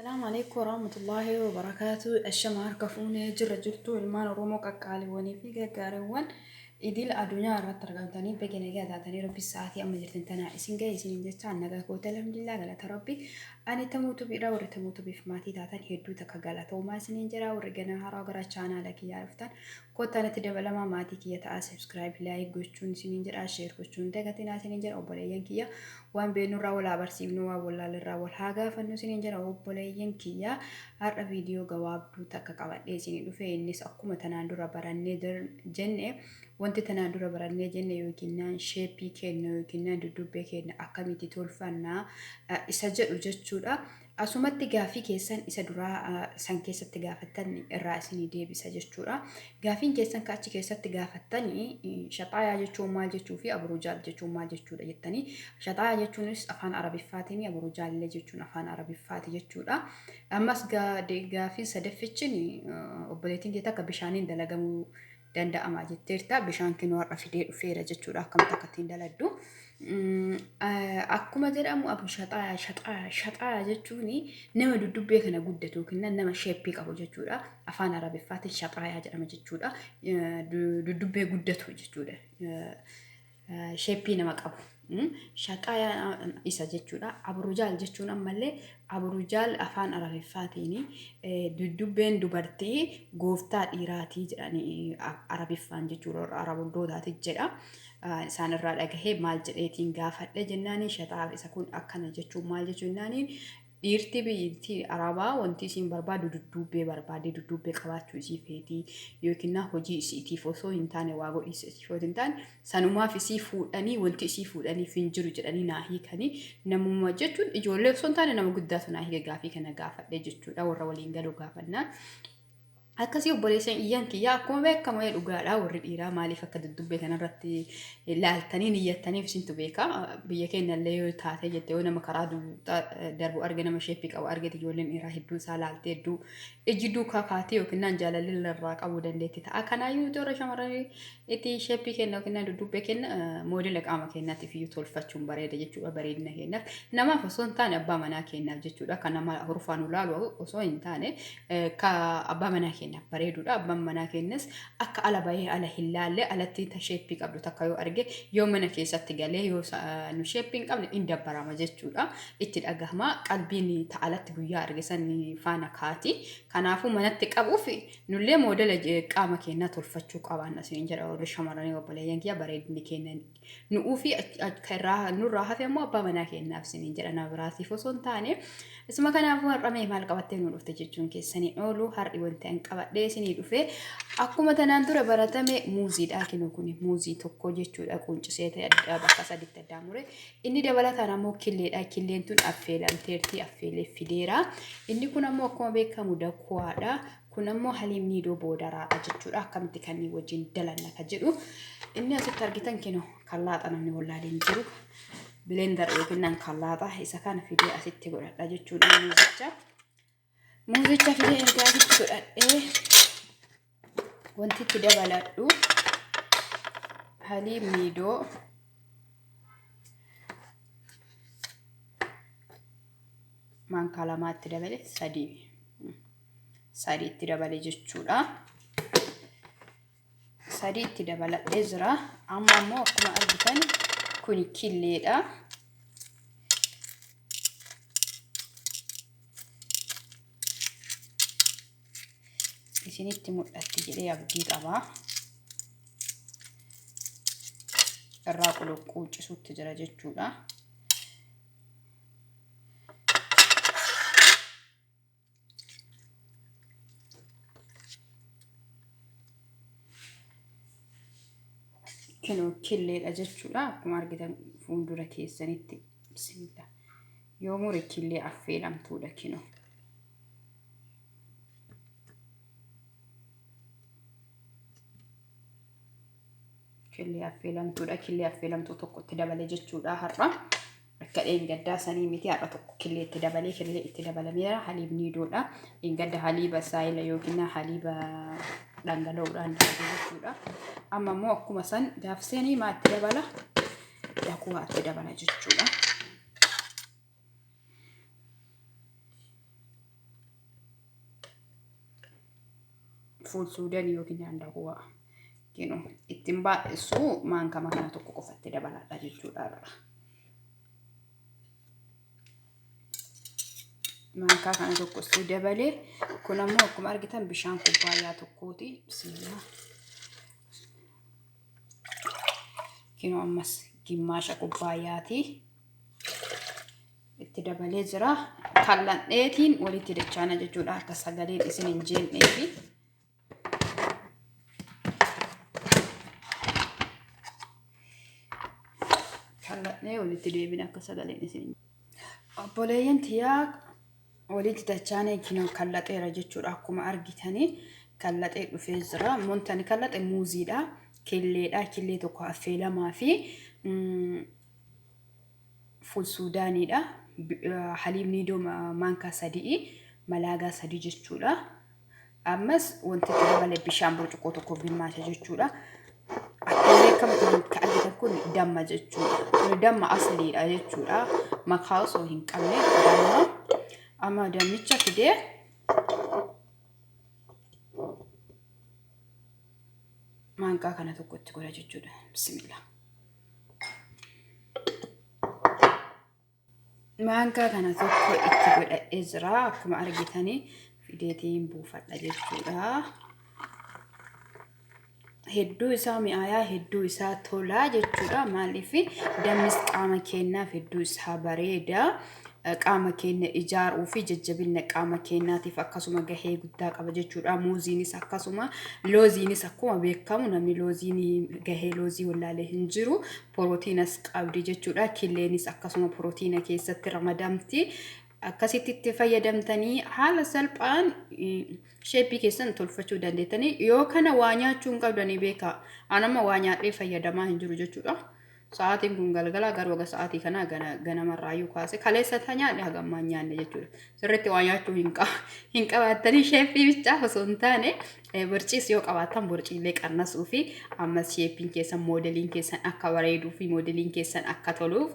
Salaamu alaikum warahmatullaahi wabarakaatu. Ashama harka fuunee jirra jirtu ilmaan Oromoo qaqqaaliiwwanii fi gaggaariiwwan idil addunyaa irratti argamtanii baga nagaa taatanii rabbi sa'aatii amma jirtan tanaa isin ga'e isiniin jecha nagaa koota alhamdulillah galata rabbi. Ani tamuu tubiidha warri tamuu tubiif maatii taatan hedduu takka galatoomaa isiniin jira warri ganaa haaraa gara chaanaala kiyyaa dhuftan kottaa natti dabalamaa maatii kiyya ta'aa subscribe like gochuun isiniin jedha share gochuun dagatinaa isiniin jedha obboleeyyan kiyya waan beeknurraa wal haa barsiifnu waan wallaalirraa wal haa gaafannu isiniin jedha obboleeyyan kiyya har'a viidiyoo gabaabduu takka qabadhee isinii dhufe innis akkuma tanaan dura barannee jenne wanti tanaan dura barannee jenne yookiin sheeppii keenya yookiin duddubbee keenya akkamitti tolfannaa isa jedhu jechuudha. Asumatti gaaffii keessan isa duraa san keessatti gaafattan irraa isinii deebisa jechuudha. Gaaffiin keessan ka achi keessatti gaafattani shaxaayaa jechuun maal jechuu fi aburujaal jechuun maal jechuudha jettanii. Shaxaayaa jechuunis afaan Arabiffaatiin aburujaallee jechuun afaan Arabiffaati jechuudha. Ammas gaaffiin sadaffichin obboleettiin tee takka bishaaniin dalagamuu danda'ama jetteerta. Bishaan kinoo har'a fidee dhufeera jechuudha. Akkamitti akka ittiin daladdu. Akkuma jedhamu abu shaxaaya shaxaaya shaxaaya jechuun nama duddubbee kana guddatu yookiin nama sheeppii qabu jechuudha. Afaan Arabiffaatiin shaxaayaa jedhama jechuudha. Duddubbee guddatu jechuudha. Sheeppii nama qabu. Shaxaayaa isa jechuudha. Aburujaal jechuun ammallee aburujaal afaan Arabiffaatiin duddubbeen dubartii gooftaa dhiiraatii jedhanii Arabiffaan jechuudha. Warra Araboddootaati jedha. Isaan irraa dhagahee maal jedheetiin gaafadhe jennaanii shaxaaf isa kun akkana jechuun maal jechuun jennaanii dhiirti biyyattii Arabaa wanti isiin barbaadu dudduubbee barbaadee dudduubbee qabaachuu isii feetii yookiin hojii isiitiif osoo hin taane waa godhii isiif osoo hin taane sanumaaf isii fuudhanii wanti isii fuudhaniif hin jiru jedhanii naa hiikanii namuma jechuun ijoollee osoo hin taane nama guddaatu naa hiike gaafii kana gaafadhe jechuudha warra waliin galuu gaafannaan. Akkasii obboleessa iyyan kiyyaa akkuma beekamu dhugaadha warri dhiiraa maaliif akka duddubbee kanarratti laaltanii niyyattaniif isintu beeka. Biyya keenya illee yoo taate jette yoo nama karaa darbu arge nama sheeppii qabu argite ijoolleen dhiiraa hedduu isaa laaltee hedduu ijji duukaa kaatee yookiin naan jaalalli irraa qabuu dandeetti ta'a. Kanaayyuu nuti warra shamarranii itti sheeppii keenya yookiin naan duddubbee keenya moodela qaama keenyaatiif iyyuu tolfachuun bareeda jechuudha bareedina keenyaaf. Namaaf osoo hin taane abbaa manaa keenyaaf jechuudha. Kan nama hurfaan ulaalu osoo hin taane ka abbaa manaa keenyaaf bareedudha. Abbaan manaa keenyas akka ala bahee ala hin laalle alatti ta sheeppii qabdu takka yoo arge yoo mana keessatti galee yoo nu sheeppii hin qabne hin dabbarama jechuudha. Itti dhagahama qalbiin ta alatti guyyaa arge san faana kaati. Kanaafuu manatti qabuuf nullee moodela qaama keenyaa tolfachuu qabaanna isin jedha warri shamarranii obboleeyyan kiyya bareedinni keenya nu'uu fi akka irraa nurraa hafe immoo abbaa manaa keenyaaf isiniin jedha nama biraatiif osoo hin taane isuma kanaafuu har'a mee maal qabattee nu dhufte jechuun keessanii oolu har'i wanti an qabadhee isinii dhufe akkuma tanaan dura baratame muuziidha kinoo kun muuzii tokko jechuudha quuncisee ta'e adda bakka saditti addaa mure inni dabalataan ammoo killeedha killeen tun affeelamteerti affeelee fideera inni kun ammoo akkuma beekamu dakuwaadha Kun ammoo haliim niidoo boodaraadha jechuudha. Akkamitti kanneen wajjin dalanna ka jedhu. Inni asitti argitan kino kallaaxa namni wallaalee hin jiru. Bileendar yookiin nan kallaaxa isa kana fidee asitti godhadha jechuudha muuzicha. Muuzicha fidee erga asitti godhadhee wanti itti dabaladhu haliim niidoo maankaa lamaa itti dabale sadii. Sadii itti dabale jechuudha. Sadii itti dabaladhee jira. Amma immoo akkuma argitan kuni killeedha. Isinitti mul'atti jedhee abdii qaba. Irraa quluqquuccisuutti jira jechuudha. Kinoo killeedha jechuudha. Akkuma argitan fuuldura keessanitti bismillah. Yoo mure killee affeelamtuudha kinoo. Killee affeelamtuudha. Killee affeelamtuu tokkotti dabale jechuudha har'a. Akka dheengaddaa sanii miti har'a tokko killee itti dabalee killee itti dabalameera haliib niidoodha. Dheengadda haliiba saayila yookiin haliiba dhangala'uudhaan dabalee jechuudha. Amma immoo akkuma san gaafseenii maa itti dabala daakuu itti dabala jechuudha. Fuul suudanii yookiin handaaquwaa. Kinu ittiin baay'isu maankama kana tokko qofatti dabaladha jechuudha irra. Maankaa kana tokko itti dabalee kun ammoo akkuma argitan bishaan kubbaayyaa tokkooti. Bismillah. Kinoo ammas gimmaasha kubbaayyaati. Itti dabalee jira. Kalladheetiin walitti dachaana jechuudha akka sagaleen isin hin jeeqneefi. Kalladhee walitti deebina akka sagaleen isin hin Obboleeyyan tiyyaa walitti dachaanee kinoo kallaxeera jechuudha akkuma argitanii kallaxee dhufee jira. Wanta kallaxe muuziidha, killeedha, killee tokko affeelamaa fi ful suudaaniidha. Haliib niidoo maankaa sadi'i, malaagaa sadii jechuudha. Ammas wanti itti dabale bishaan burcuqqoo tokko gimmaasha jechuudha. Akkuma beekamu kun kan argitan kun damma jechuudha. Kun damma asliidha jechuudha. Makaa osoo hin qabne damma. Amma dammicha fidee maankaa kana tokko itti godha jechuudha. Bismillah. Maankaa kana tokko itti godhadhee jira. Akkuma argitanii fideetiin buufadha jechuudha. Hedduu isaa mi'aayaa hedduu isaa tolaa jechuudha. Maaliif dammis qaama keenyaaf hedduu isaa bareeda. Qaama keenya ijaaruu fi jajjabina qaama keenyaatiif akkasuma gahee guddaa qaba jechuudha. Muuziinis akkasuma looziinis akkuma beekamu namni looziin gahee loozii wallaalee hin jiru. Pirootiinas qabdi jechuudha. Killeenis akkasuma pirootiina keessatti ramadamti. Akkasitti itti fayyadamtanii haala salphaan sheeppii keessan tolfachuu dandeettanii yoo kana waa nyaachuu hin qabdanii beekaa. Anamma waa nyaadhee fayyadamaa hin jiru jechuudha. Sa'aatiin kun galgala garuu haga sa'aatii kanaa ganamarraayyuu kaase kaleessa ta nyaadhe haga ammaa hin nyaanne jechuudha. Sirriitti waa nyaachuu hin qabaattanii sheeppii bichaa osoo hin taane borciis yoo qabaattan borciillee qannasuu fi ammas sheeppiin keessan moodeliin keessan akka bareeduu fi moodeliin keessan akka toluuf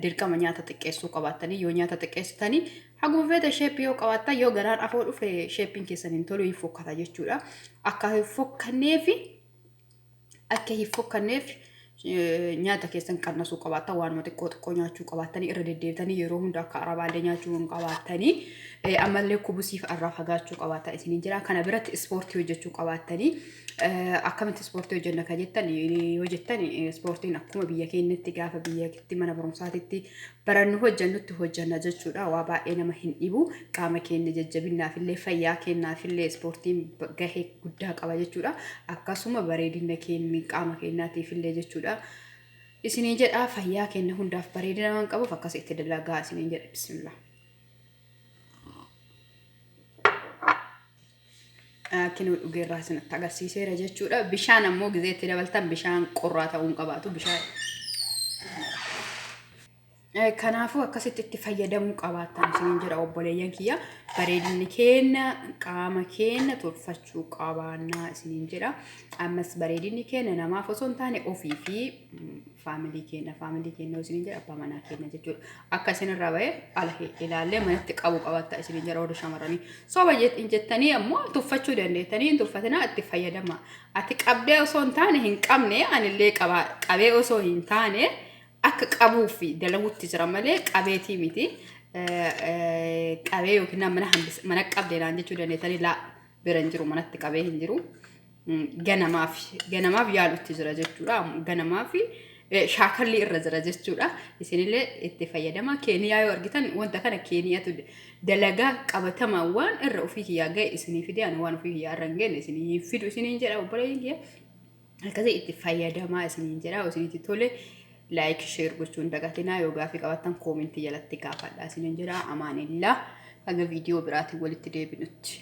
dirqama nyaata xiqqeessuu qabaattanii yoo nyaata xiqqeessitanii haguma feete sheeppii yoo qabaattan yoo garaan afoo dhufe sheeppiin keessan hin tolu hin fokkata jechuudha. Akka hin fokkanneefi akka hin fokkanneef nyaata keessan qannasuu qabaattan waanuma xiqqoo xiqqoo nyaachuu qabaattanii irra deddeebitanii yeroo hunda akka arabaallee nyaachuu hin qabaattanii ammallee kubusiif irraa fagaachuu qabaattan isiniin jira kana biratti ispoortii hojjechuu qabaattanii akkamitti ispoortii hojjenna ka jettan yoo jettan ispoortiin akkuma biyya keenyatti gaafa biyyatti mana barumsaatitti barannu hojjennutti hojjenna jechuudha. Waa baay'ee nama hin dhibu. Qaama keenya jajjabinnaafillee fayyaa keenyaafillee ispoortiin gahee guddaa qaba jechuudha. Akkasuma bareedina keenya qaama keenyaatiifillee jechuudha. Isiniin jedha fayyaa keenya hundaaf bareedina waan qabuuf akkas itti dalagaa isiniin jedha. Bismillah. Kinoo dhugeerraa isinitti agarsiiseera jechuudha. Bishaan ammoo gizee itti dabaltan bishaan qorraa ta'uu hin qabaatu. Bishaan Kanaafuu akkasitti itti fayyadamuu qabaattan isiniin jedha obboleeyyan kiyya. Bareedinni keenya qaama keenya tolfachuu qabaannaa isiniin jedha. Ammas bareedinni keenya namaaf osoo hin taane ofii fi faamilii keenya faamilii keenya isiniin jedha abbaa manaa keenya jechuudha. Akka isinirraa ba'e ala ilaallee manatti qabu qabatta isiniin jedha warri shamarranii. Soba jettanii ammoo tuffachuu dandeettanii hin tuffatinaa itti fayyadama. Ati qabdee osoo hin taane hin qabne anillee qabee osoo hin taane akka qabuuf dalagutti jira malee qabeetii miti. Qabee yookiin mana hambis mana qabdee naan jechuu dandeettanii laa bira hin jiru manatti qabee hin jiru. Ganamaaf ganamaaf yaalutti jira jechuudha. Ganamaaf shaakalli irra jira jechuudha. Isinillee itti fayyadama. Keeniyaa yoo argitan wanta kana Keeniyaatu dalagaa qabatamaa waan irra ofii kiyyaa ga'e isinii fide ani waan ofii kiyyaa irra hin geenye isinii hin fidu isiniin jedha obboleeyyiin kiyya. Akkasii itti fayyadamaa isiniin jedha isinitti tole like share gochuun dagatinaa yoo gaafii qabaattan koomentii jalatti gaafadha isiniin jedha amaanillaa haga viidiyoo biraatiin walitti deebinutti.